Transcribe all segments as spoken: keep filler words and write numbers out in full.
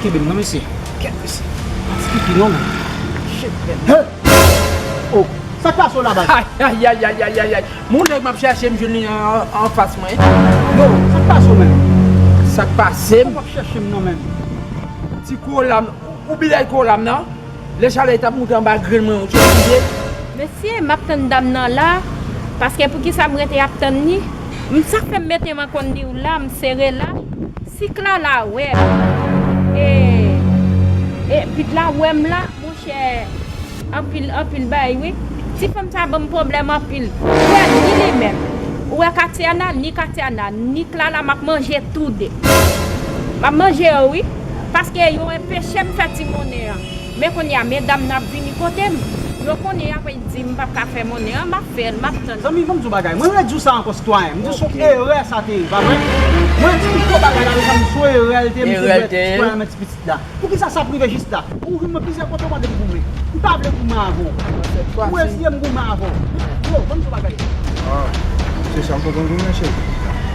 Kebe m non, mesye. Kèt, mesye. Ti pipi non, men. Shit, men. Hey! Oh, sa k pase w la, baz? Ay, ay, ay, ay, ay, ay, ay. Moun nèg m ap chèche, m jwenn li an, an, anfas mwen. Yo, sa k pase w, menm? Sa k pase m? Sa w ap chèche m nan, menm? Ti kola m, ou bilay kola m nan? Lè chalè t ap moute anba grenn mwen, ou te oblije. Mesye, m ap tann dam nan la, paske poukisa m rete ap tann li? M, sa k fè m mete m an konn li w la, m sere la. Si Klala wè m, e, e, Pit la wè m la, monchè, anpil, anpil bagay, wi. Ti fanm sa ban m pwoblèm anpil. Wè, ni li menm. Ou wè Katiana, ni Katiana, ni Klala, m ap manje toude. M ap manje yo, wi. Paske yo enpeche m fè ti monnen an. Men kounye a, medam nan ap vini kote m. Yo konnen y ap di m p ap ka fè monnen an, m ap fè l, m ap tann. Zanmi, ban m di w bagay. Mwen redi w sa ankò, sitwayen. M di w se yon erè sa te ye, pa vre? Mwen di w gwo bagay la, men sa m di w se yon erè l te ye, m te dwèt sitwayen nan ti pitit la. Poukisa sa ap rive jis la? Ou jwenn mwen plizyè kote w mande m goumen. M pa vle goumen avè w. Ou reziye m goumen avè w. Yo, ban m di w bagay. Ah, se sa m konprann goumen, cheri.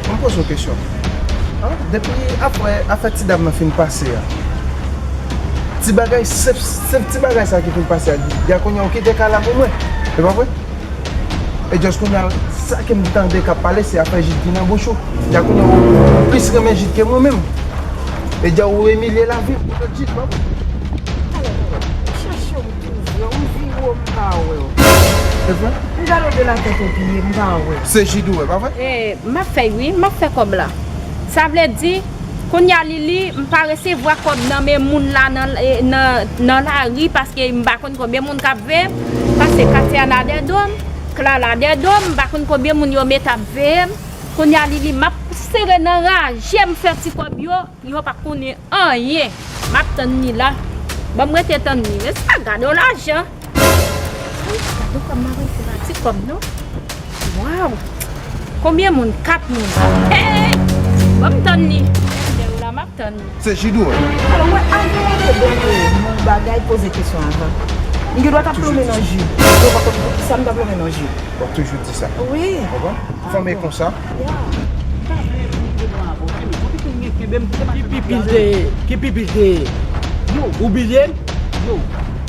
Ban m poze w kesyon. Ah, depi afè, afè ti dam nan fin pase a, ti bagay, senp, senp ti bagay sa ki fin pase a, ya kounye a ou kite kay la pou mwen. E pa vre? E just kounye a, sa ke m tande k ap pale, se afè Jid ki nan bouch ou. Ya kounye a, ou plis renmen Jid ke mwen menm. E dja ou imilye lavi m poutèt Jid, pa vre? Talè, talè. M chèche w toujou, m vire w, m pa wè w. Se vre? M gade w de la tèt o pye, m pa wè w. Se Jid ou wè, pa vre? E, m ap fè wi, m ap fè kòb la. Sa vle di, kounye a Lili, m pa resevwa kòb nan men moun la nan, e, nan, nan lari, paske m pa konn konbyen moun k ap veye m, paske Katiana dèyè do m, Klala dèyè do m, m pa konn konbyen moun yo met ap veye m. Kounye a Lili, m ap sere nan raje m fè ti kòb yo, yo pa konnen anyen. M ap tann li la. Ban m rete tann li. Men sa, gade w lajan. Gade kòb m ap rete la, ti kòb non. Waw! Konbyen moun? Kat moun. Hey! Ban m tann li. Dèyè w la, m ap tann li. Se Jid ou wè? Alò, wè, avan w antre nan bagay, poze kesyon avan. M gen dwa t ap plonmen nan ji. Yo pa konn poukisa m t ap plonmen nan ji. W ap toujou di sa. Wi. Konprann? Fanm e konsa. Ki pipi l te ye? Ki pipi l te ye? Yo. Ou bliye m? Yo.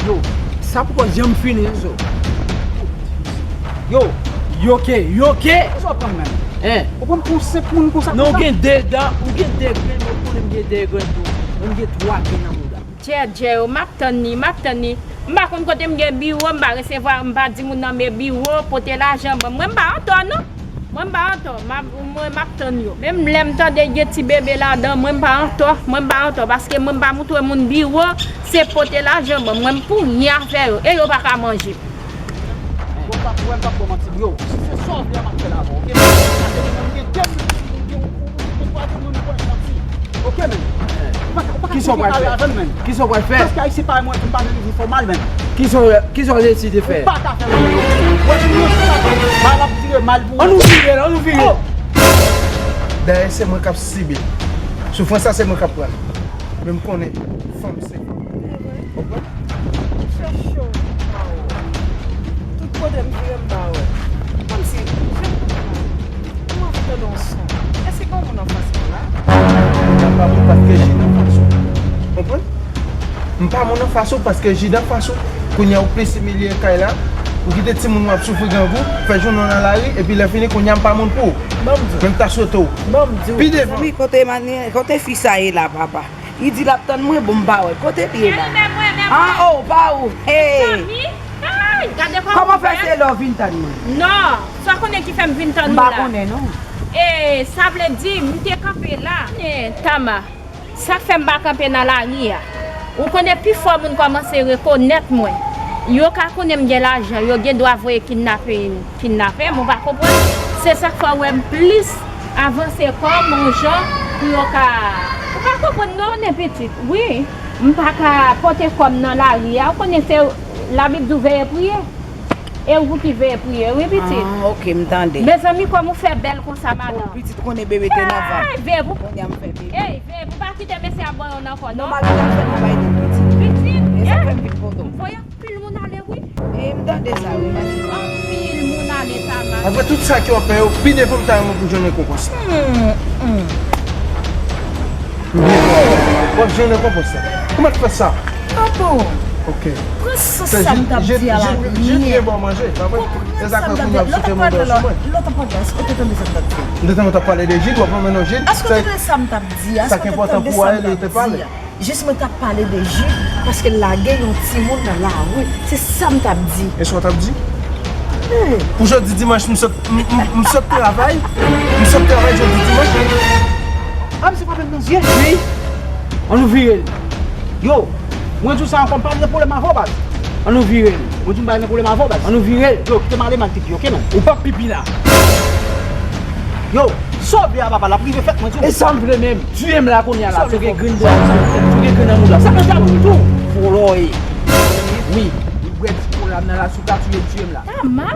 Yo. Sa poko janm fini, so. Yo. Yoke, yoke. Sa w pran menm? Hein? Ou pran pou senk moun konsa, konsa? Non, ou gen de dan, ou gen de grenn, ou konnen m gen de grenn tou. Mwen m gen twa grenn nan mouda. Djè, djè, yo, m ap tann li, m ap tann li. M pa konn kote m gen biwo, m pa resevwa, m pa di moun nan men biwo, pote lajan ban m. Mwen, m pa antò, non. Mwen, m pa antò. M ap, mwen, m ap tann yo. Menm lè m tande gen ti bebe ladan, mwen, m pa antò. Mwen, m pa antò, paske mwen, m pa moutre moun biwo, se pote lajan ban m. Mwen, m pou ryen afè yo. E yo pa ka manje. Bon, pa pou wè m p ap ba w manti, bro. Si se sa w vle a, m ap fè l avè w, oke? Paske mwen menm gen de moun, gen yon, yon, yon twa moun, nou konnen manti. Oke, men. Ou pa ka, ou pa ka kontre kare avè m, men. Kisa w pral fè? Paske Ayisyen parèy mwen, m pa vle rive fè w mal, men. Kisa w, kisa w deside fè? Ou pa ka fè mal, men. Wè, si nou se la, mal ap vire mal pou ou. Ann nou vire l, ann nou vire l. Oh! Dayè, se mwen k ap sibi l. Soufrans sa, se mwen k ap pran l. Men m konnen fanm se fanm. Konprann? M chèche w, m pa wè w. Tout kote m vire, m pa wè w. Kòmsi, jan m konprann la, m anvi tande yon son. Èske gen yon moun anfas mwen la? M pa moun paske Jid anfas ou. Konprann? M pa moun anfas ou paske Jid anfas ou. Kounye a ou plis imilye kay la, ou kite timoun ou ap soufri grangou, fè jounen w nan lari, epi lè fini, kounye a m pa moun pou ou. Ban m di w. Men m ta swete w. Ban m di w. Pi devan. Mezanmi, kote mani-, kote fi sa ye la, papa? Li di l ap tann mwen, bon, m pa wè l. Kote l ye la? Mezanmi, men mwen, men mwen. Ah, oh, pa ou. Hey! Mezanmi, ay, gade kòman ou fè. Kòman fè se lè w vin tann mwen? Non, sa w konnen ki fè m vin tann ou la? M pa konnen, non. E, sa vle di, m te kanpe la. E, Tama, sa k fè m pa kanpe nan lari a? Ou konnen pifò moun kòmanse rekonèt mwen. Yo ka konnen m gen lajan, yo gen dwa voye kidnape m. Kidnape m, ou pa konprann? Se sa k fè w wè m plis avanse kò m yon jan pou yo ka, ou pa konprann non, nen pitit. Wi, m pa ka pote kò m nan lari a. Ou konnen se Labib di w veye priye. E ou ki veye priye, wi, pitit. Ah, ok, m tande. Mezanmi, kòman w fè bèl konsa, madanm? Oh, pitit konnen bebe te nan vant. Ay, veye pou. Kounye a m fè bebe. Ey, veye pou pa kite mesye a ban yon ankò, non. Non, m al vin al fè travay tou, pitit. Pitit, e sa k fè m vin kote w. M voye anpil moun ale, wi. E m tande sa, wi. Anpil moun ale, Tama. Apre tout sa ke w ap fè yo, pi devan m ta renmen pou jwenn rekonpans la. Hmm, hmm. M byen kontan. W ap jwenn rekonpans la. Ou mèt fè sa. Ah bon? Ok. Pran sans sa m t ap di a la byen. Jid byen ba w manje, pa vre? E sa k fè kounye a w ap soute manje sou mwen. Lè w t ap pale la, èske w te tande sa m t ap di a? M te tande w t ap pale de Jid, w ap anmennen Jid. Èske w te tande sa m t ap di a? Sa k enpòtan pou w a, e li te pale. Jis mwen t ap pale de Jid, paske l lage yon timoun nan lari. Se sa m t ap di. E sa w t ap di? Pou jodi dimanch, m sot, m, m, m sot travay. M sot travay jodi dimanch. Ah, misye frape m nan zye. Wi. Ann nou vire l. Yo, mwen di w sa ankò, m pa gen pwoblèm avè w, baz. Ann nou vire l. Mwen di w m pa gen pwoblèm avè w, baz. Ann nou vire l. Yo, kite m ale, m al teke, ok, non? Ou p ap pipi la. Yo, sove a, papa, l ap rive fèt, mwen di w. E sa m vle menm. Tiye m la kounye a la, si w gen grenn nan mouda, si w gen grenn nan mouda. Sa k ap fè pou tou? Vòlò ye. Wi. Li bwè ti kola m nan la, si w ka tiye m, tiye m la. Tama,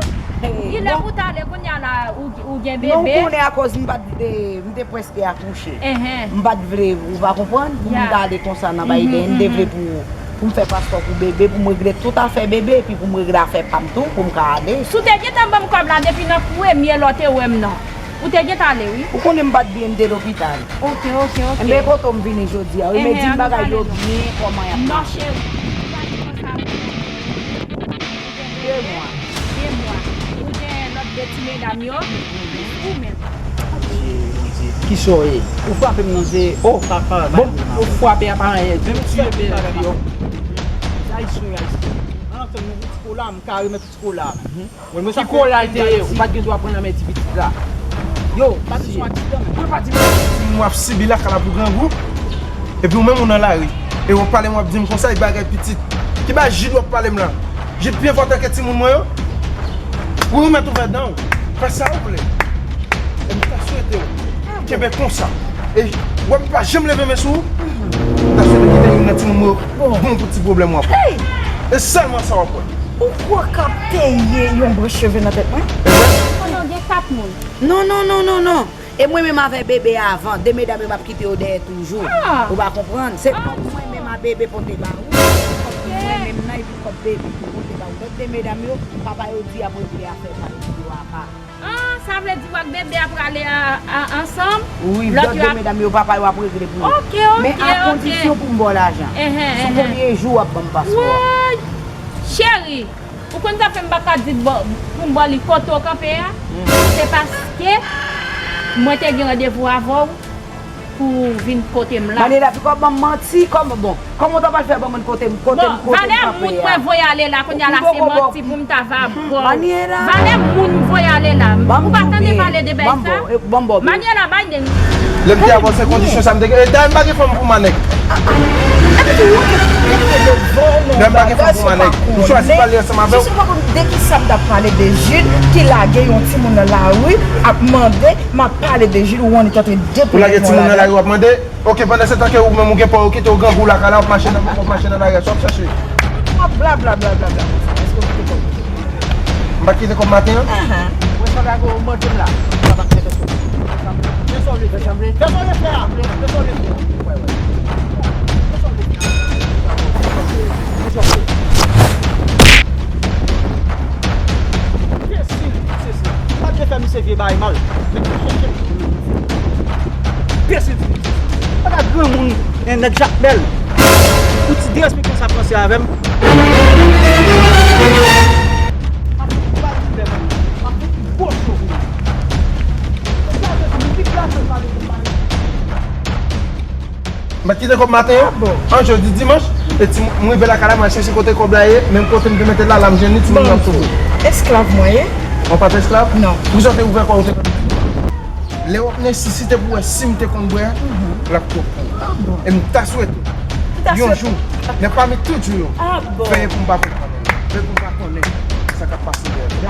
li lè pou w t ale kounye a la, ou, ou gen bebe. Non, ou konnen akoz m pa t vle, m te prèske akouche. M pa t vle, ou pa konprann, pou m t ale konsa nan bay den, m te vle pou, pou m fè paspò pou bebe, pou m regle tout afè bebe, epi pou m regle afè pa m tou, pou m ka ale. Si w te gentan ban m kòb la depi nan premye lè w te wè m nan. Ou te gentan ale, wi. Ou konnen m pa t byen, m te lopital. Ok, ok, ok. Enben, kote w m vini jodi a? Wi, men di m bagay yo byen, kòman y ap mache. Non, cheri. De mwa. De mwa. Ou gen lòt de ti medam yo, plis ou menm. Adye, Bondye. Kisa w ye? Ou frape m nan zye. Oh, papa, bon, ou frape a pa anyen. Menm si yo bèl fi yo. Ayisyen, Ayisyen. An, fè m yon ti kola, m ka remèt ou ti kola. Ki kola l te ye? Ou pa t gen dwa pran nan men ti pitit la. Yo, pa di sou aksidan, men. Mwen pa di mwen. Timoun w ap sibi lakay la pou grangou. Epi ou menm ou nan lari. E w ap pale m, w ap di m konsa, e bagay pitit. Ki bagay Jid w ap pale m la? Jid pi enpòtan ke timoun mwen yo? Ou remèt ouvè dan w. Fè sa w vle. E m ta swete w kenbe konsa. E w wè m pa janm leve men sou ou. M ta swete kite youn nan timoun mwen yo bon pou ti pwoblèm w ap wè. E sèlman sa w ap wè. Ou kwè k ap peye yon branch cheve nan tèt mwen? Konnen w gen kat moun. Non, non, non, non, non. E mwen menm avè bebe avan, de medam yo m ap kite yo dèyè toujou. Ou pa konprann? Se kòb mwen menm a bebe pote ba ou. Kòb mwen menm nan epi kòb bebe ki pote ba ou. Lòt de medam yo, papa yo di y ap regle afè pa yo pou yo apa. Ah, sa vle di w ak bebe a prale a, a, ansanm? Wi, lòt de medam yo, papa yo ap regle pou yo. Ok, ok, ok. Men a kondisyon pou m ba w lajan. Sou premye jou w ap ban m paspò a. Woy! Cheri, ou konn sa fè m pa ka di pou m ba w li kote w kanpe a? Se paske mwen te gen randevou avè w pou w vin kote m la. Manniela, piko w ap ban m manti, kòman, bon, kòman w ta pral fè ban m kote m, kote m, kote m kanpe a? Bon, valè moun mwen voye ale la, kounye a la, se manti pou m ta va ba w. Manniela. Valè moun m voye ale la. Ou pa tande pale de bagay sa? Manniela, bay nèg. Lè m te avanse kondisyon sa m te gen. E dayè m pa gen fanm pou manèg. Dayè m pa gen fanm pou manèg. M chwazi pale ansanm avè w. Jis ou pa konn de ki sa m t ap pale de Jid ki lage yon timoun nan lari ap mande, m ap pale de Jid, ou annik antre depi. Ou lage timoun nan lari w ap mande? Ok, pandan se tan ke ou menm ou gen pa w kite w grangou lakay la, w ap mache nan, w ap mache nan lari a, sa w ap chache? W ap bla, bla, bla, bla, bla konsa. Èske w kite kòb? M pa t kite kòb maten an? Ahan. Mwen sanble ak ou mande m la. Sa pa fè pèsòn. Fè sa w vle fè. Fè sa w vle fè a. Fè sa w vle fè. Wè, wè. Fè sa w vle fè. Fè sa w vle fè. Enbesil, enbesil. Pa t vle fè misye vye bagay mal. Men chèche. Enbesil, enbesil. Pa ta granmoun, en nèg Jakmèl. Ou ti derespektan sa panse avè m. M ap fè ti pale pou lè m. M ap fè ti gwo cho pou ou. Ou pa bezwen moun ki plas pou pale pou pale. M pa t kite kòb maten an. Ah bon? An jodi dimanch, e ti m rive lakay la, m al chèche kote kòb la ye, menm kote m te mete l la, la m jwenn li, timoun nan ap soufri. Esklav mwen ye? Ou pa t esklav? Non. Poukisa w te ouvè kò w, ou te Lè w ap nesesite pou wè si m te konn bwè, l ap twòp pou ou. Ah bon? E m ta swete, yon jou, nan pami tout jou yo, veye pou m pa fè konnen. Veye pou m pa konnen sa k ap pase dèyè tèt.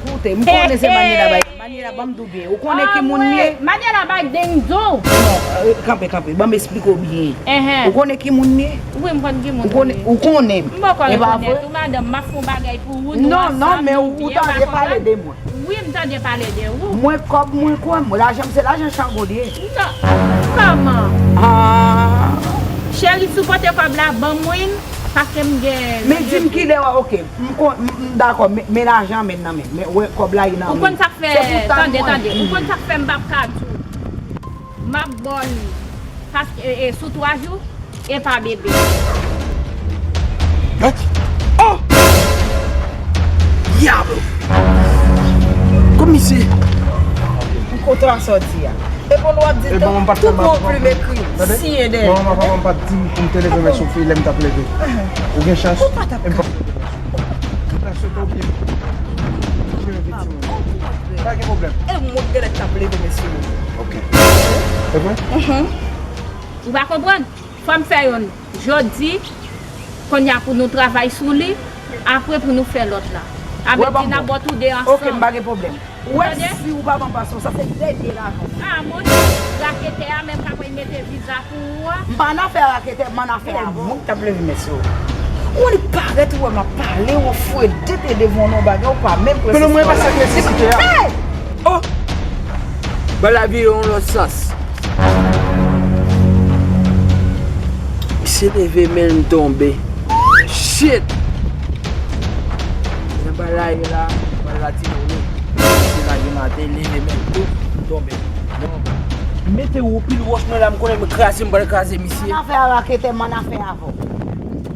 Koute, M konnen se Manuela bay. Manuela, ban m di w byen. Ou konnen ki moun li ye? Manuela bay deng di w. Non, kanpe, kanpe. Ban m esplike w byen. Ou konnen ki moun li ye? Wi, m konn ki moun li ye. Ou konnen, ou konnen m. M poko rekonèt ou, madanm. M ap fè yon bagay pou ou, nou ansanm, nou byen, m pa konprann. Non, non, men ou tande pale de mwen. Wi, m tande pale de ou. Mwen, kòb mwen, kòb mwen. Lajan m se lajan Chango li ye. Non. Kòman? Ah. Cheri, si w pote kòb la ban mwen, paske m gen. Men di m kilè w, ok. M kon, m, m dakò, men, men lajan men nan men. Men, wè, kòb la ye nan men. Ou konn sa k fè, tande, tande. Ou konn sa k fè m p ap ka di w. M ap ba w li. Paske, e, e, sou twa jou, e pa bebe. Mèt! Oh! Diablo! Komisè! M kontan sa w di a. E bon, w ap di tout bon plim ekri, siyen dèyè. Manman, papa m pa t di m pou m te leve men sou fi lè m t ap leve. Ou gen chans. Ou pa t ap ka. Ou pa t ap ka. Ou pa t ap ka. Pa gen pwoblèm. E moun genlè k ap leve men sou yo. Ok. Se vre? Ou pa konprann? Fò m fè youn jodi, kounye a pou nou travay sou li, apre pou nou fè lòt la. Avèdi n ap bò tou de ansanm. Ok, m pa gen pwoblèm. Ou wè, si ou pa ban paspò, sa se dènye lajan. Ah, monchè, raketè a menm ka konn mete viza pou ou a. M pa nan afè raketè, m nan afè avè w. Moun k ap leve men sou ou. Ou li parèt, ou wè m ap pale, ou fwede te devan w nan bagay, ou pa menm prese. Men mwen pa sa k nesesite a. Oh! Bagay la vire yon lòt sans. Misye leve men l tonbe. Shit! Nan bagay la, bagay la ti mouri. Misye lage maten, leve men l tou, tonbe. Mete w pil wòch mwen la, m konnen m kraze, m pral kraze misye. M nan afè a raketè, m nan afè avè w.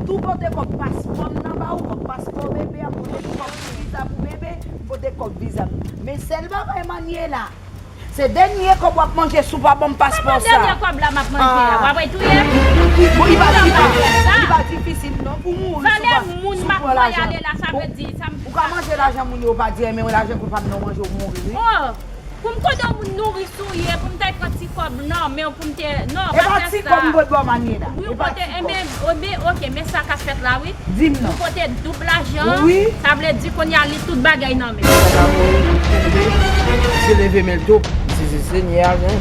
Tou pote kòb paspò m nan ba ou, kòb paspò bebe a, m pote kòb viza pou bebe, m pote kòb viza m. Men sèl bagay Manuela, se dènye kòb w ap manje si w pa ban m paspò sa. Kòman dènye kòb la m ap manje a? W ap retouye m? Bon, li pa, li pa, li pa difisil non pou mouri si w pa, si w pran lajan. Ou ka manje lajan moun yo, ou pa di, men lajan koupab nan w manje, ou mouri wi. Oh, pou m konnen w nouri sou ye, pou m t al pran ti kòb nan men w pou m te, non, pa fè sa. E pa ti kòb m pot ba w Manuela. Wi, ou pote, enben, enben, ok, men sa k ap fèt la, wi. Di m non. Ou pote doub lajan, sa vle di kounye a li tout bagay nan men. Misye leve men l tou, misye se Senyè a, men.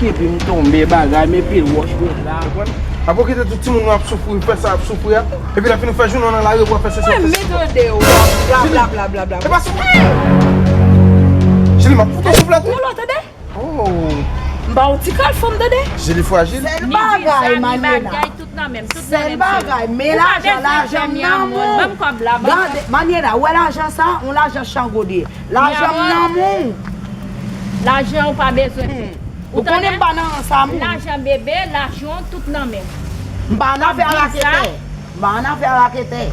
Kenbe m tonbe bagay, men pil wòch mwen la. Konprann? Apre w kite tout timoun yo ap soufri, fè sa ap soufri a. Epi lè fini w fè jounen w nan lari, w pral fè sesi, w ap fè sesi. Mwen tande w, bla, bla, bla, bla, bla. E pa sou. Chili, m ap fout w souflèt wi. Ou tande? Oh. M ba w ti kalfon, tande? Chili frajil. Sèl bagay, Manuela. Sèl bagay, men lajan, lajan m nan men w. Gade, Manuela, wè lajan sa, yon lajan Chango li ye. Lajan m nan men w. Lajan ou pa bezwen. Ou konnen m pa nan rans a moun. Lajan bebe, lajan w tout nan men m. M pa nan afè a raketè. M pa nan afè a raketè.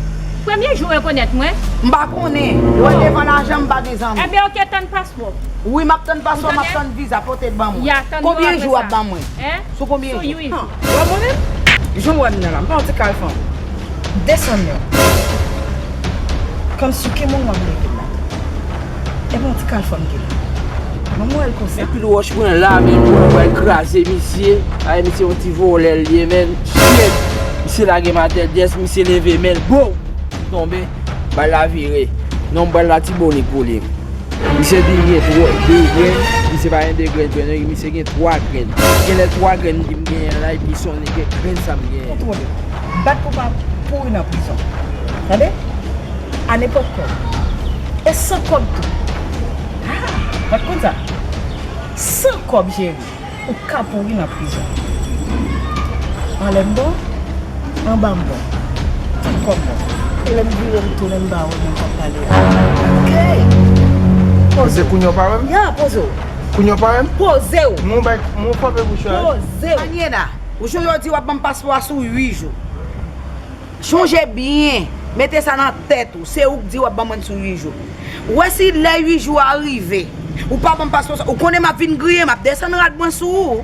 Premye jou w rekonèt mwen. M pa konnen. Wè devan lajan m pa gen zanmi. Ebyen, ok, tann paspò. Wi, m ap tann paspò, m ap tann viza, pote l ban mwen. Konbyen jou w ap ban mwen? Sou konbyen jou? Wè mwen menm? Jan w wè m nan la, m pa yon ti kalfon. Desann non. Kòmsi ki moun w ap leve la? E pa yon ti kalfon m gen la. Manman w wè l konsa. Epi l wòch mwen la, men mwen pral kraze misye. Ay, misye yon ti vòlè l ye, men. Shit! Misye lage m atè, dyès, misye leve men l, bow! M tonbe, bal la vire. Non, m pral Latibonit pou li. Misye di gen twa, de grenn, misye pa gen de grenn, grenn, misye gen twa grenn. Genlè twa grenn m di m genyen la, epi se yon nèg grenn sa m genyen. Kontwole. Bat pou pa pouri nan prizon. Tande? A nenpòt kòb. E san kòb tou. Ah, w pa t konn sa? San kòb, cheri. Ou ka pouri nan prizon. Anlè m bon, anba m bon. Tout kòm bon. E lè m vire m tounen m pa wè moun k ap pale a. Ok. Poze w. Kounye a w pa wè m? Ya, poze w. Kounye a w pa wè m? Poze w. Mwen bay, mwen frape bouch la. Poze w. Aniela, ou jodi w ap ban m paspò a sou uit jou. Chonje byen, mete sa nan tèt ou, se ou k di w ap ban mwen l sou uit jou. Ou wè si lè uit jou a rive, ou pa ban m paspò sa, ou konnen m ap vin griyen, m ap desann rad mwen sou ou.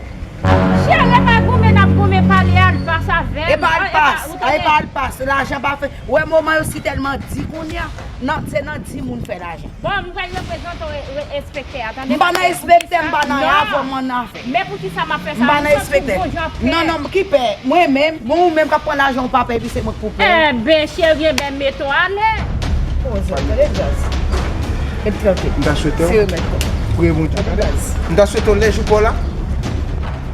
Cheri, e pa goumen n ap goumen, pale alpas avè m. E pa alpas, e pa alpas, lajan pa fè. Ou wè moman yo si tèlman di kounye a, nan, se nan di moun fè lajan. Bon, m pral reprezante w, e, e, enspektè a, tande. M pa nan enspektè, m pa nan afè, m nan afè. Men poukisa m ap fè sa? M pa nan enspektè. Non, non, ki pè? Mwen menm, bon, ou menm k ap pran lajan ou pa pè, epi se mwen k pou pè. Enben, cheri, enben, mete w alè. Poze, tande djaz. Ret tranke. M ta swete w. Se remèd kò. Premye moun ta tande. M ta swete w lè jou pa w la.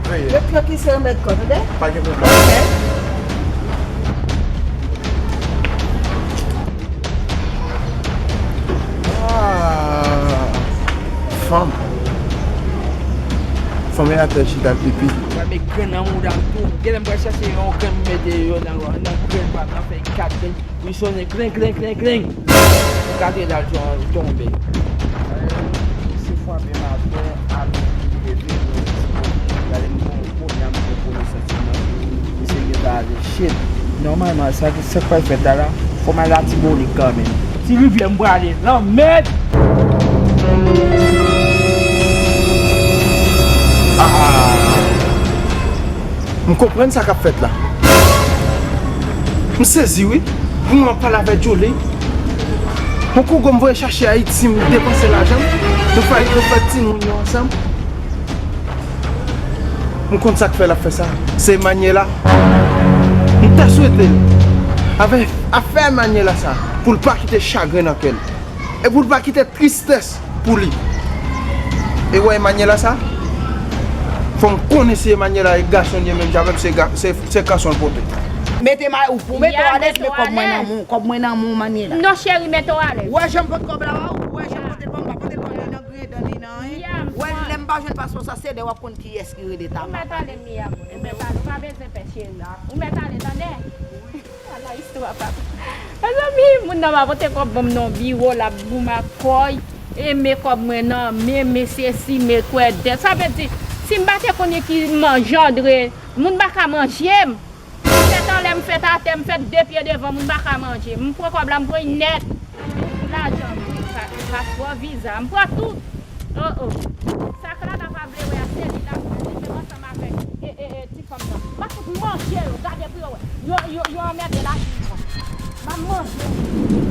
Veye. Ret tranke, se remèd kò, tande? Pa gen pwoblèm. Ok. Ah, fanm. Fanm e atè chita l pipi. Mwen met grenn nan mouda m tou. Genlè m pral chache yon grenn m mete yo nan, nan grenn pa m nan fè kat grenn. Li sonnen klenk, klenk, klenk, klenk. Katedral ton-, tonbe. Se fwape m atè, ale leve, mwen dispoze. Gade m gon ponya, m gon konesans nan. Misye gentan ale. Shit. Nòmalman, sa, sa k pral fèt la, la, fò m al Latibolik kanmenm. Ti rivyè m prale. Lanmèd! Ah! M konprann sa k ap fèt la. M sezi wi. Pou mwen pale avè Jolie. Yon kogo m voye chache Ayiti, m depanse lajan m. Nou fè, nou fè timoun yo ansanm. M konn sa k fè l ap fè sa. Se Emmanuela. M ta swete l. Avè afè Emmanuela sa. Pou l pa kite chagren nan kè l. E pou l pa kite tristès pou li. E wè Emmanuela sa? Fò m konnen si Emmanuela e gason li ye menm jan avè m, se ga-, se, se kanson l pote. Mete ma, ou pou mete w alèz, men kòb mwen nan men w, kòb mwen nan men w, Emmanuela. Non, cheri, mete w alèz. Ou wè jan m pot kòb la ba ou? Ou wè jan m pote l ba ou? M pa pote l ba ou ni nan griyen dan ni nan anyen. Ou wè lè m pa jwenn paspò sa, se lè w ap konn kiyès ki rele Tama. Ou mèt ale, Mia, ou mèt ale, ou pa bezwen pè, cheri. Ou mèt ale, tande? Ala istwa, papa. Mezanmi, moun nan pa pote kòb ban m nan biwo, l ap goumen ak kò l, e men kòb mwen nan men, men sesi, men kwè dèt. Sa vle di, si m pa te konnen ki manje Andre, moun pa ka manje m. M fèt anlè, m fèt atè, m fèt de pye devan, moun pa ka manje m. M pran kòb la, m pran l nèt. Lajan, pa-, paspò, viza, m pran tout. Oh, oh. Sa Clara pa vle wè a, se li l ap fè li menm ansanm avèk, e, e, e, ti fanm nan. M ap fout manje yo, gade pou yo wè. Yo, yo, yo anmède lavi m. M ap manje.